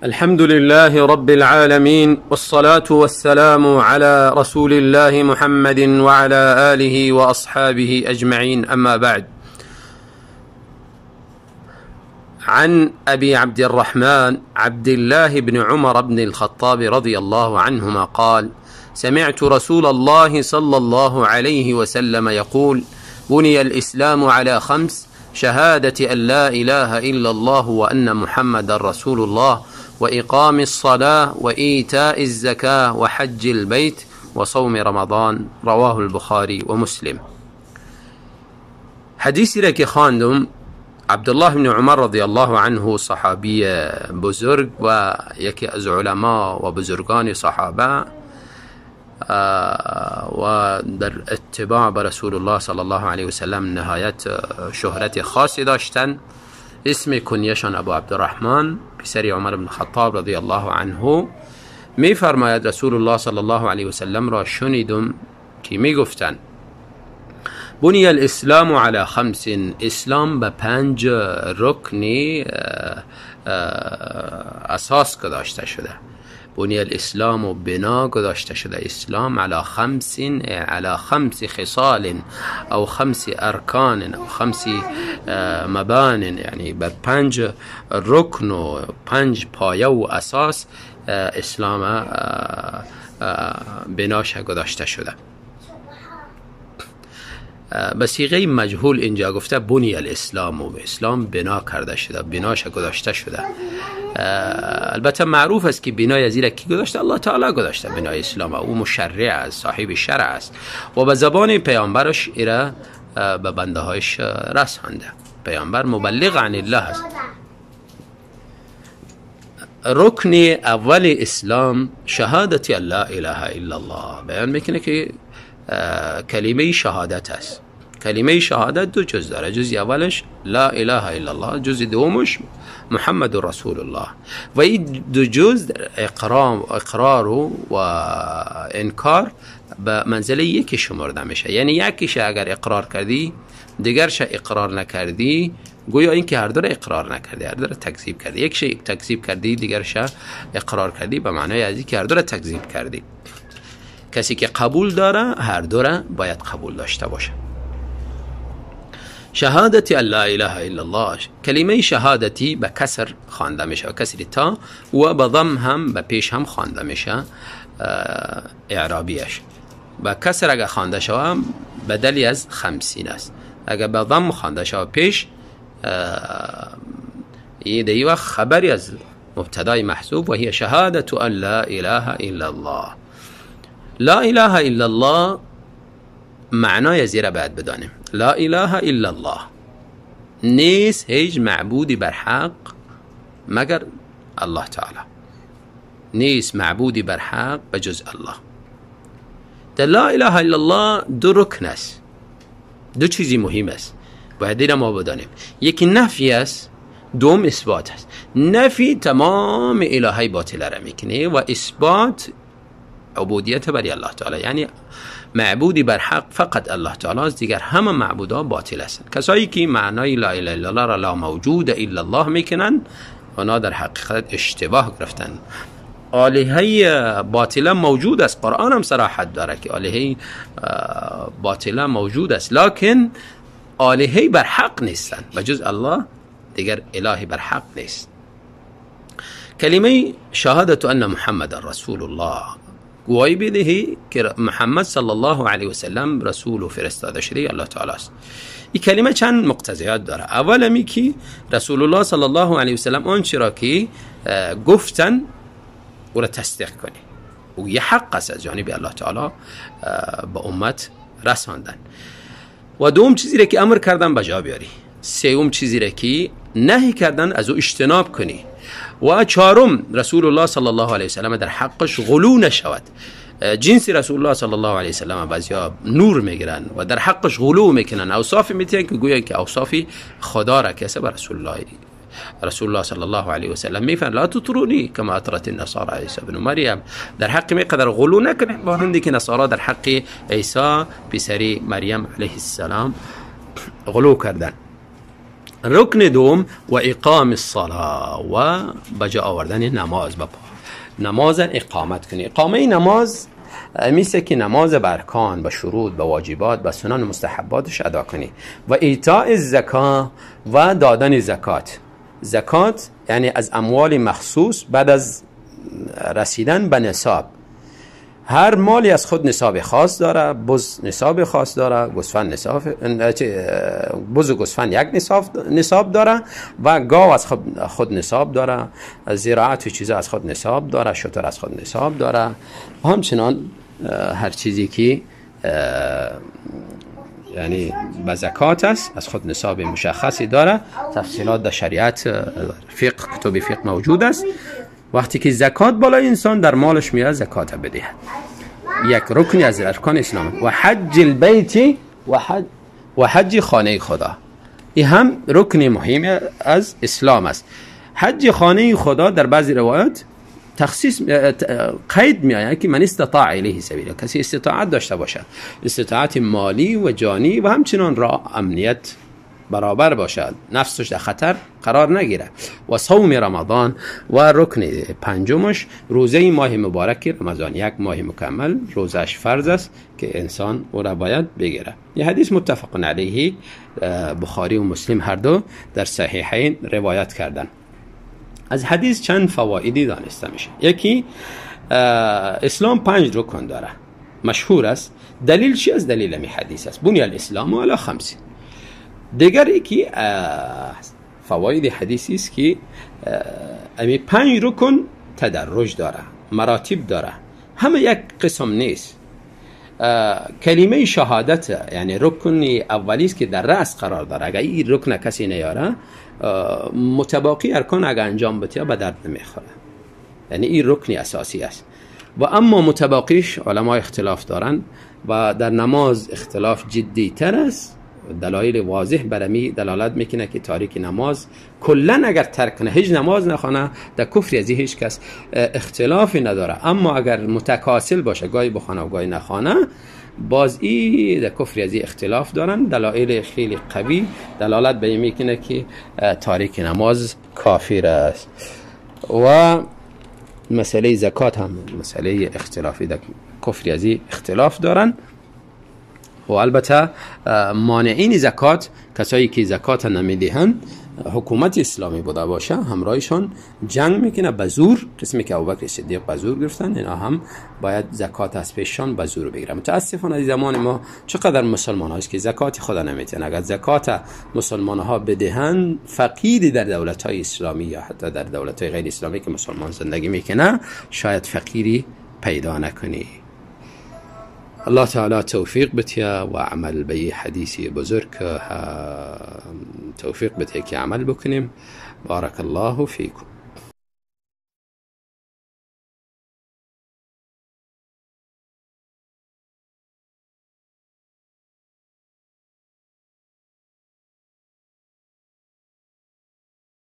الحمد لله رب العالمين، والصلاة والسلام على رسول الله محمد وعلى آله وأصحابه أجمعين، أما بعد. عن أبي عبد الرحمن عبد الله بن عمر بن الخطاب رضي الله عنهما قال: سمعت رسول الله صلى الله عليه وسلم يقول: بني الإسلام على خمس: شهادة أن لا إله إلا الله وأن محمد رسول الله، وإقام الصلاة، وإيتاء الزكاة، وحج البيت، وصوم رمضان. رواه البخاري ومسلم. حدیثی را که خواندم، عبدالله بن عمر رضی الله عنه، صحابی بزرگ و یکی از علما و بزرگان صحابه و در اتباع به رسول الله صلی الله علیه و سلم نهایت شهرت خاصی داشتن. اسم کنیشان ابو عبدالرحمن، پسر عمر بن خطاب رضی الله عنه، می فرماید رسول الله صلی الله علیه و سلم را شنیدم که می گفتن: بنی الاسلام علی خمس، اسلام به 5 رکنی اساس گذاشته شده. بنی الاسلام و بنا گذاشته شده اسلام علی خمس، علی خمس خصال او خمس ارکان او خمس مبان، یعنی بر 5 رکن و 5 پایه و اساس اسلام بناش گذاشته شده. به صیغه مجهول اینجا گفته بنی الاسلام، و اسلام بنا کرده شده، بناش گذاشته شده. البته معروف است که بنای از کی گذاشته؟ الله تعالی گذاشته بنای اسلام، او مشرع است، صاحب شرع است و به زبان پیامبرش ایره به بنده هایش رسانده. پیامبر مبلغ عن الله است. رکن اول اسلام شهادت لا اله الا الله، بیان میکنه که کلمه شهادت است. کلمه شهادت دو جز داره، جزء اولش لا اله الا الله، جزء دومش محمد رسول الله. و این دو جز اقرار و انکار به منزله یکی شمرده میشه، یعنی یکیش اگر اقرار کردی دیگرش اقرار نکردی، گویا این که هر دو را اقرار نکردی، هر دو را تکذیب کردی. یکیش تکذیب کردی دیگرش اقرار کردی، به معنای از اینکه هر دو را تکذیب کردی. کسی که قبول داره هر دو را باید قبول داشته باشه. شهادت لا اله الا الله، کلمه شهادتی به کسر خوانده میشه، کسر تا، و به ضم هم به پیش هم خوانده میشه اعرابیش. به کسر اگر خوانده شوه بدلی از 50 است، اگر به ضم خوانده شوه پیش یه وقت خبری از مبتدای محذوف، و هي شهادت ان لا اله الا الله. لا اله الا الله معنای زیرا باید بدانیم. لا اله الا الله، نیست هیچ معبودی بر حق مگر الله تعالی، نیست معبودی بر حق بجز الله. در لا اله الا الله دو رکن است، دو چیزی مهم است باید اینا ما بدانیم. یکی نفی است، دوم اثبات است. نفی تمام الهی باطل را میکنه و اثبات عبودیت برای الله تعالی، یعنی معبودی بر حق فقط الله تعالی است، دیگر همه معبودا باطل هستند. کسایی که معنای لا اله الا الله را لا موجود الا الله میکنن، اونا در حقیقت اشتباه گرفتن. آلهه باطله موجود است، قرآن هم صراحت داره که آلهه باطله موجود است، لکن آلهه بر حق نیستند، بجز الله دیگر الهی بر حق نیست. کلمه شهادت ان محمد رسول الله، گواهی بدهی که محمد صلی الله علیه و سلم رسول و فرستاده شده الله تعالی است. این کلمه چند مقتضیات داره. اول می که رسول الله صلی الله علیه و سلم آنچه را که گفتن او را تصدیق کنی، او یه حق است از جانب الله تعالی به امت رساندن. و دوم چیزی را که امر کردن به جا بیاری. سوم چیزی را که نهی کردن از او اجتناب کنی. و چهارم رسول الله صلی الله علیه و سلم در حقش غلو نشود. جنس رسول الله صلی الله علیه و سلم بعضیا نور میگیرن و در حقش غلو میکنن، اوصاف میتین که گویا که اوصافی خدا را کسب رسول الله صلی الله علیه و سلم میفرماید لا تطرونی کما اطرت النصارى عیسی بن مریم. در حق می قدر غلو نکنه مانند که نصارا در حق عیسی پسری مریم علیه السلام غلو کردن. رکن دوم و اقام الصلاه و بجا آوردن نماز، به نماز اقامت کنی. اقامه نماز میسه که نماز برکان، به شروط، به واجبات، به سنن مستحباتش ادا کنی. و ایتاء الزکا و دادن زکات. زکات یعنی از اموال مخصوص بعد از رسیدن به نصاب. هر مالی از خود نصاب خاص داره، بز نصاب خاص داره، گوسفند نصاب، بز و گوسفند یک نصاب داره و گاو از خود نصاب داره، زراعت و چیزا از خود نصاب داره، شتر از خود نصاب داره. همچنان هر چیزی که یعنی به زکات است از خود نصاب مشخصی داره. تفصیلات در شریعت فقه، کتب فقه موجود است. وقتی که زکات بالای انسان در مالش میاد زکات بدهد، یک رکن از ارکان اسلام. و حج البیت و حج خانه خدا، این هم رکن مهم از اسلام است. حج خانه خدا در بعضی روایات تخصیص قید می آید که من استطاع الیه سبیلا، کسی استطاعت داشته باشد، استطاعت مالی و جانی و همچنان را امنیت برابر باشد، نفسش در خطر قرار نگیره. و صوم رمضان و رکن پنجمش روزه ماه مبارک رمضان، یک ماه مکمل روزش فرض است که انسان او را باید بگیره. یه حدیث متفق علیه، بخاری و مسلم هر دو در صحیحین روایت کردن. از حدیث چند فوایدی دانسته میشه. یکی اسلام 5 رکن داره، مشهور است. دلیل چی از دلیل می حدیث است، بنی الاسلام علی 5. دیگر یکی فواید حدیثی است که امی 5 رکن تدرج داره، مراتب داره، همه یک قسم نیست. کلمه شهادت یعنی رکن اولی است که در رأس قرار داره، اگر این رکن کسی نیاره متباقی ارکان اگر انجام بده به درد نمیخوره، یعنی این رکن اساسی است. و اما متباقیش علما اختلاف دارن و در نماز اختلاف جدی تر است. دلایل واضح برمی دلالت میکنه که تاریک نماز کلا اگر ترک کنه، هیچ نماز نخونه، در کفر از هیچ کس اختلافی نداره. اما اگر متکاسل باشه، گاهی بخونه و گاهی نخونه، باز ای در کفر از اختلاف دارن. دلایل خیلی قوی دلالت به این میکنه که تاریک نماز کافر است. و مسئله زکات هم مسئله اختلافی، در کفر از اختلاف دارن. و البته مانعین زکات، کسایی که زکات نمیدهند، حکومت اسلامی بوده باشه همراهشان جنگ میکنه به زور، قسمی که ابوبکر صدیق به زور گرفتن، اینا هم باید زکات از پیششان به زور بگیرن. متاسفانه از زمان ما چقدر مسلمان هاست که زکات خدا نمیتن. اگر زکات مسلمان ها بدهند، فقیر در دولت های اسلامی یا حتی در دولت های غیر اسلامی که مسلمان زندگی میکنه شاید فقیری پیدا نکنی. الله تعالی توفیق بتیا و عمل به حدیثی بزرگ توفیق بتیا که عمل بکنیم. بارک الله فیکم.